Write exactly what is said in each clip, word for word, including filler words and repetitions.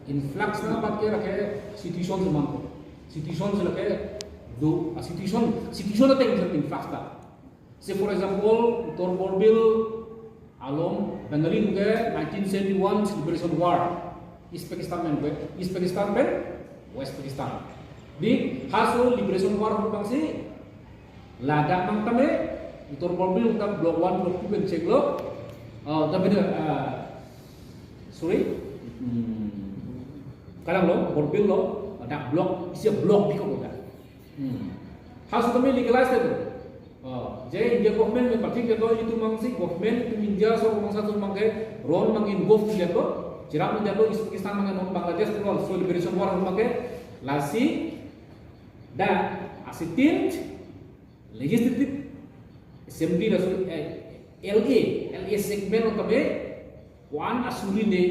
Influx na bat ke lake situation si man. Situation si lake do, a situation, situation ateng si influx ta. Say for example, Uttar Borbil along Bengali ke nineteen seventy-one Liberation War, East Pakistan pen ke, East Pakistan pen West Pakistan. Di halaso Liberation War abang si ladak abang tame Uttar Borbil ta Block one, Block two pen chenglo. Ah, tapi, ah, sorry. Hmm. Kalang lo, Borbil lo, dak block, isi block bikok lo dak. Hmm. Halaso tame legalize det. Oh, je India government pen pathik det lo, itum abang si government itum India so bangsa atum abang ke ron abang involve det lo, cherap det lo, East Pakistan abang non Bangladesh lo, so Liberation War abang ke, lasi dak a sitting Legislative Assembly laso, eh, L A, L A segment lo tame, ko-an asuri ne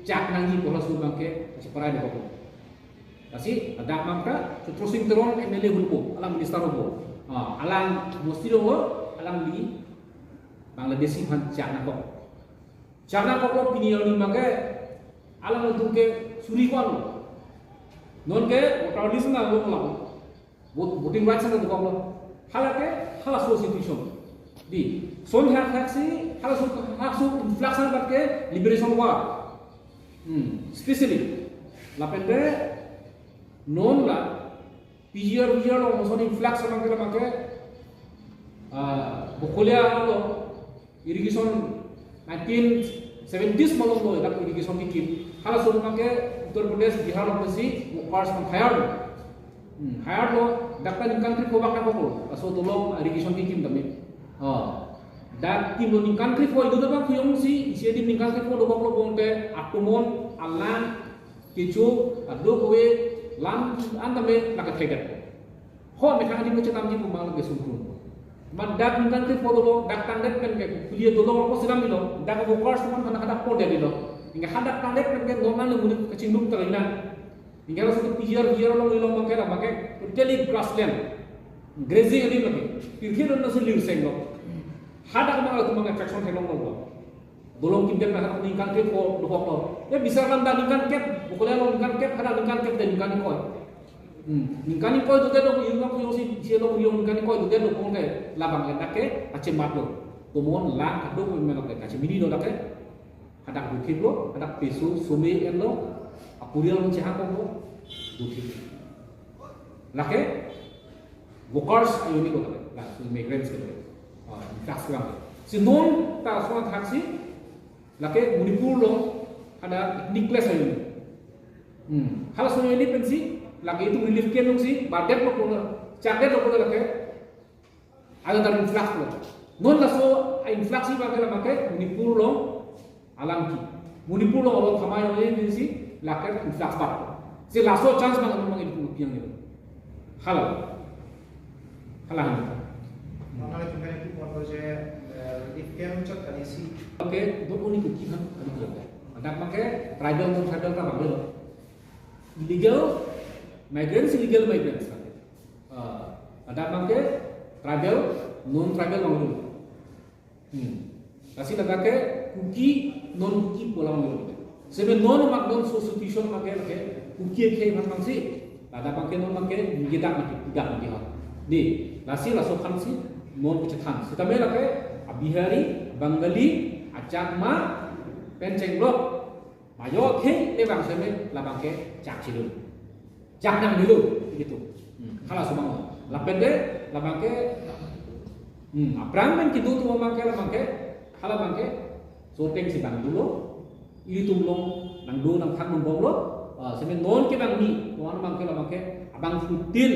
chak nangji pu halaso abang ke cheparai dokok. Lasi ladak abang ke Chatro Sing Teron M L A hurpo, alang minister hurpo. Ah, alang bosti lo, alangli Bangladeshi aphan chak nangkok. Chak nangkok lo, pini arni abang ke alanglitum ke suri ko-an lo. Non ke voter list nanglo lang. Vote, voting rights nangkok lo. Hala ke, halaso situation. Di, son hak hak si, halaso, halaso influx na bat ke Liberation War. Hmm, especially. Lapen de, non la, P G R, V G R lo, son influx abang ke, abang ke, ah, Bokolia lo, irrigation nineteen seventies malom lo, dak irrigation kekim. Halaso abang ke Uttar Pradesh, Bihar lo pensi workers abang hire lo. Hmm, hire lo, dak ta ningkan krepho bak nangkok lo. Laso dolong irrigation kekim tame. Oh. Dak tim lo ningkan krepho idu abang kuyong si, isi adim ningkan krepho dokok lo bonte, atumon, alang, kecho, ado kove, lam, an tame, lake thekdet. Ho, methang adim kachethamji pu abang lake sungkun. Amat dak ningkan krepho dolo, dak tangdet pen ke, kulia dolo, ako silam ilo, dak workers teman hadak hadak pon dia ilo. Hingga hadak tangdet pen ke, non nang lumuni kachinglum terina. Hingga laso P G R, V G R along ilo abang ke, abang ke, totally grassland. Grazing adim lake. Pirkir don nasi liu seng lo. Hadak abang latum abang attraction theklong lo. Dolong kimdet na ningkan krepho dokok lo. Ya bisa kan dak ningkan kep, Bokolia lo ningkan kep, hadak ningkan kep de ningkan ingkoi. Hmm, ningkan ingkoi dodet lo, yung aku yung si, si lo yung ningkan ingkoi dodet lo pon ke, labang ke dak ke, achemat lo. Tomon lang, kado ko melok ke, kachemini lo dak ke. Hadak dothip lo, hadak peso, some en lo, apurial lo chehang lo, dothip. Lake, workers ayo ni ko lake, laso immigrants ke lake. Ah, influx lang. Si non ta so thak si, lake Manipur lo, ada ethnic clash ayo ni. Hmm. Halaso ayo ni pensi, lake itum relief camp along si, bardet lo pon, chakdet lo pon lake, ada tar influx lo. Non laso, a influx si abang ke abang ke, Manipur lo, alang ke. Manipur lo along kamai ayo ni pensi, lake influx bat. Si laso chance abang abang itum piang ni. Hala. Hala. Mama le tumben ki por je, eh, relief camp chot kali si. Okay, dot oni ko ki han, kali ko. Ladak abang ke tribal non tribal ta abang lo. Illegal migrants, illegal migrants. Ah, ladak abang ke tribal, non tribal abang lo. Hmm. Lasi ladak ke Kuki, non Kuki pu alang lo. Seme non amat non so situation abang ke, ke Kuki akhei amat abang si. Ladak abang ke non abang ke ningjedak mati, tidak mati ha. Di, lasi laso aphan si non kachethan. Sitame lake a Bihari, Bengali, a Chakma, pen chenglok. Mayo akhei te abang seme labang ke chak chidun. Chak nangdilo, gitu. Hmm. Halaso abang. Lapen de, labang ke, hmm, aphrang pen kedo atum abang ke, labang ke, hala abang ke, so ateng si abang dolo, ilitum along, nangdo nangthang nang bomlo, ah, seme non ke abang ni, non abang ke labang ke, abang fourteen,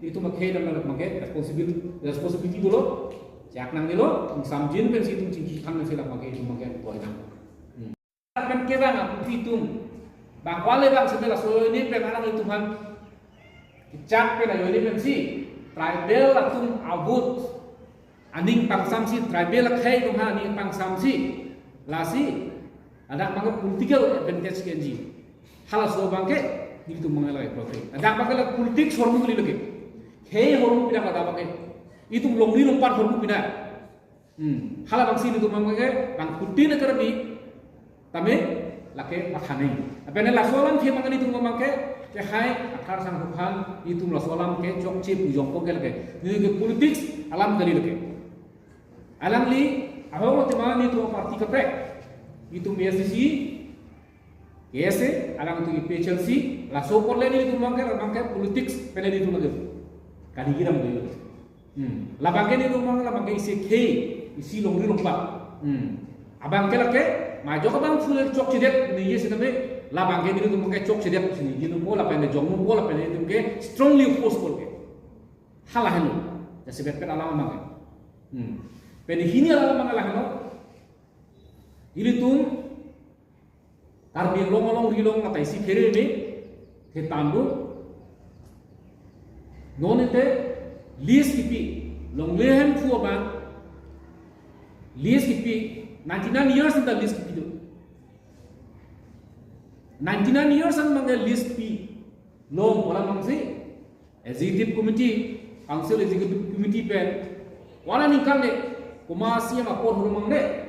ilitum akhei dam labang ke, responsible, responsibility dolo, chak nangdilo, ingsamjin pensi itum chingki thang nangsi labang ke, itum abang ke, toy nang. Hmm. Pen kevang a Kuki atum. Bang kwale bang seme laso ayo ni pen alanglitum aphan. Kechak pen ayo ni pensi. Tribal atum a vote. Aning pangsam si tribal akhei atum aphan aning pangsam si. Lasi. Ladak abang ke political advantage kenji. Halaso abang ke. Nelitum abang ke lake profit. Ladak abang ke lake politics hormu kali lake. Khei hormu pina ladak abang ke. Itum longri longpat hormu pina. Hmm. Hala abang si nelitum abang ke, bang fourteen a Karbi, tame, Lake matha nang. Apene laso alam ke mangani tum mangke, ke hai athar sang huphan itum laso alam ke chokche pu jongpo ke lake. Neli ke politics alam kali lake. Alangli ahok lo tema nelitum party kaprek. Itum A S D C, K S A, alangtum A P H L C, laso apor le nelitum mangke, mangke politics pen nelitum lake. Kali giram dulu. Hmm. Labangke nelitum mang, labangke isi khei, isi longri longpa. Hmm. Abangke lake, majok abang full chokchedet, neli sitame, labangke nelitum mangke chokchedet, sini, nelitum po, lapen jong po, lapen nelitum ke strongly oppose po ke. Hala heno, jasi bet pet alam mangke. Hmm. Pen hini alam mangke la heno, ilitum, Karbi Anglong alongri along mata isi phere me, the tambu. Non ite lease kipi, longle hemphu abang, lease kipi, ninety-nine years anta lease kipi do. Ninety-nine years an mangke lease pi, long pu alam mangsi, Executive Committee, Council Executive Committee pen, wana ningkan de, komat C M apor hurmang de,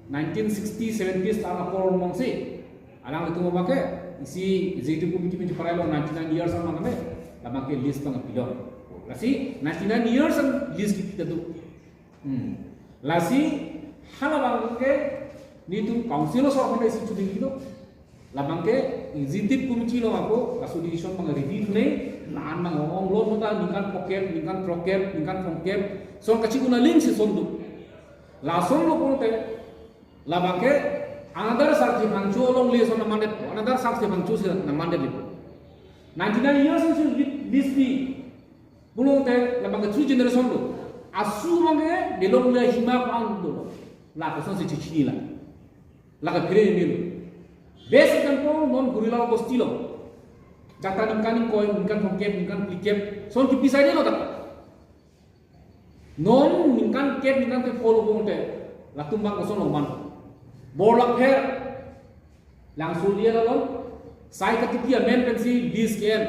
nineteen sixty, seventies ta apor hurmang si, alanglitum mangke, isi Executive Committee pen cheparai lo ninety-nine years an mangke, labangke lease pangpilo. Lasi, ninety-nine years an lease kipi ta do. Hmm. Lasi, hala abangke, nelitum Council asor konde isi chuding lo. Labangke Executive Committee along ako, laso decision abang review ne, la-an abang ong lo mata ningkan phokep, ningkan throkkep, ningkan thomkep, son kachi-un aling si son do. Lason lo pulote, labangke another Sarthe Phangcho alongle son nangmandet, another Sarthe Phangcho si nangmandet lipo. Ninety-nine years si lease pi pulote, labangke three generation lo. Asu abangke, delong le hima ko-an do. La koson si chichini la. Lake phere mil. Best example, non Gurilal Bosti lo. Jata ningkan ingkoi, ningkan thomkep, ningkan phlikep, son kipi saide lo dak. Non ningkan kep, ningkan kep polo bonte, latum abang koson longman. Borlapher, Langsul dia lalon, sai katiti amen pensi lease ke-en.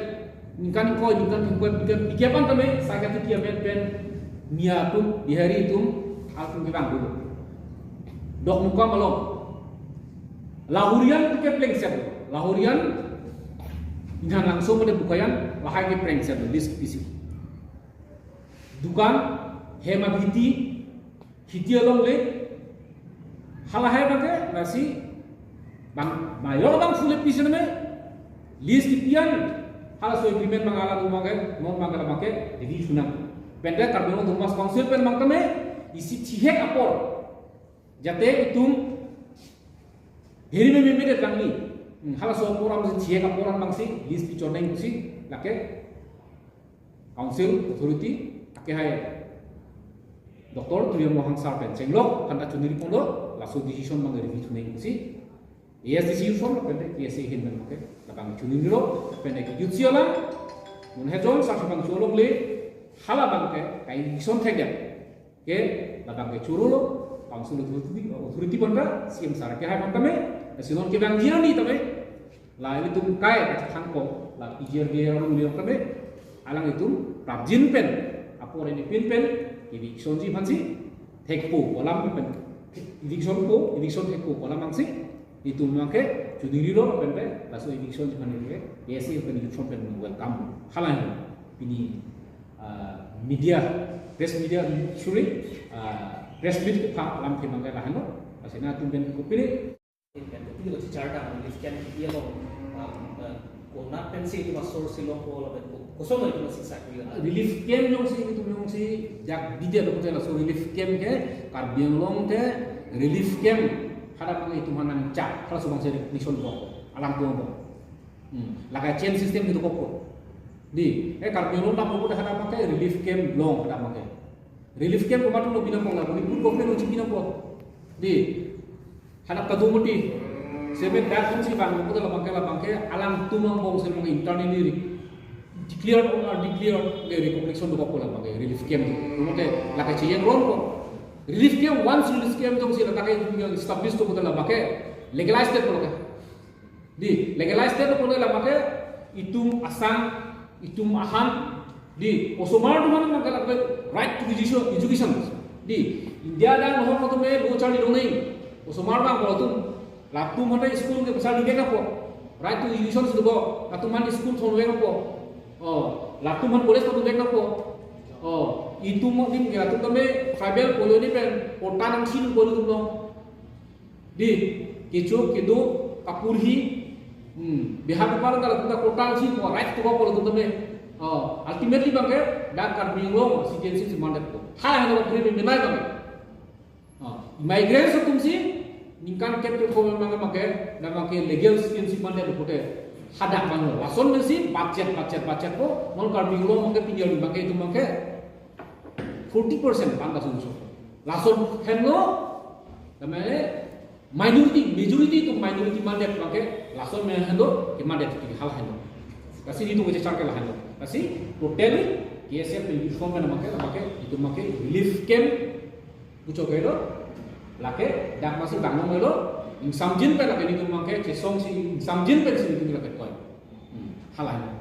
Ningkan ingkoi, ningkan thomkep, ningkan phlikep an tame, sai katiti amen pen, Miya atum, Bihari atum, atum kevang dulu. Dokmoka malom. Lahorian ke plengset. Lahorian, Inhan Langso mate Bokajan, lahai ke plengset, lease pisi. Dukan, hem abhiti, khiti alongle, halahai abangke, lasi, bang, mayor abang sulit pisi name, lease kipi an, halaso agreement abang alam abangke, non abangke abangke, jadi sunang. Pente Karbi Anglong Autonomous Council pen abang tame, isi chihek apor. Jate itum, hiri me me me det langni. Hmm, halaso apor abang si chihek apor an abang si, lease pichot nangsi, lake, Council authority, ake hai Doctor Tuliram Ronghang sir pen chenglok, aphanta chuniri ponlo, laso decision abang review thu nangsi, A S D C form, lapen K S A ahin pen, okay, labang chunirilo, lapen ke youth si alam, mun hejong, sa si abang cholok le, hala abangke, kai decision thek dia. Ke, labangke chorolo, Council authority, authority aphanta, C M sir ke hai aphanta me, si non kevang dia ni tame, la ilitum kai kachethangkok, la P G R D R along liok tame, alanglitum prapjin pen, apor ini pin pen, eviction ji aphansi, thekpo pu alam pen, eviction po, eviction thekpo pu alam abang si, itum abangke, chunirilo pen pen, laso eviction ji aphan ke, K S A pen eviction pen welcome, halahai, pini, ah, media, press media, sorry, ah, press meet kepha alam ke abangke laheno, lasi nangtum pen kopine. Pen kopi lo chichar dam, relief camp kipi lo, ah, ah, konat pensi itum asor si longpo lapen ko-, koson lo itum siksa kuli. Relief camp jongsi itum jongsi jak bidya lo hotel laso relief camp ke Karbi Anglong ke relief camp hadak itum aphan nangchak halaso abang si recognition po alam po po. Hmm. Lake chain system itum kokpo. Di, eh, Karbi Anglong dam po hadak abangke relief camp long hadak abangke. Relief camp komat lo binong po la, Manipur government lo chibinong po. Di, hadak Kadungmati, seven back home si bang, kote labangke, labangke, alangtum angbong si abang internally re-, declared or undeclared, ke recognition dokok labangke, relief camp. Komote, lake chiyeng ron ko. Relief camp, once relief camp jongsi lake establish to kote labangke, legalized state ko lake. Di, legalized state ko labangke, itum asang, itum ahan, di, osomar atum aphan abangke lake right to education, education. Di, India adak nohor atum me lo charli dong nai. Osomar abang ko atum. Latum aphan school ke pasal dingvek nangpo. Right to education si dopo. Latum aphan school thonvek nangpo. Oh, latum aphan college pathondek nangpo. Oh, itum adim ke latum tame tribal colony pen quota nangsi nangpo latum along. Dei, kecho kedo, kaporhi. Hmm, Bihar Bihar ta latum ta quota nangsi nangpo, right to dopo latum tame. Oh, ultimately abangke dak Karbi Anglong citizenship si mandetpo. Tha hano kaporhi menai abangke. Ah, migrants atumsi ningkan kep kep kho abangke, abangke legal citizenship mandet pulote hadak manlo. Lason pensi budget, budget, budgetpo, non Karbi Anglong abangke pini arni abangke itum abangke forty percent pan kasu so. Lason henlo, tame minority, majority atum minority mandet abangke, lason me henlo, kemandet ke hala henlo. Lasi itum kechechar ke la henlo. Lasi totally K S A P uniform abangke, abangke itum abangke relief camp puchok helo, lake dak masi tanglo helo, ingsamjin pen lake itum abangke chesongsi ingsamjin pensi itum lake koi. Hmm, hala helo.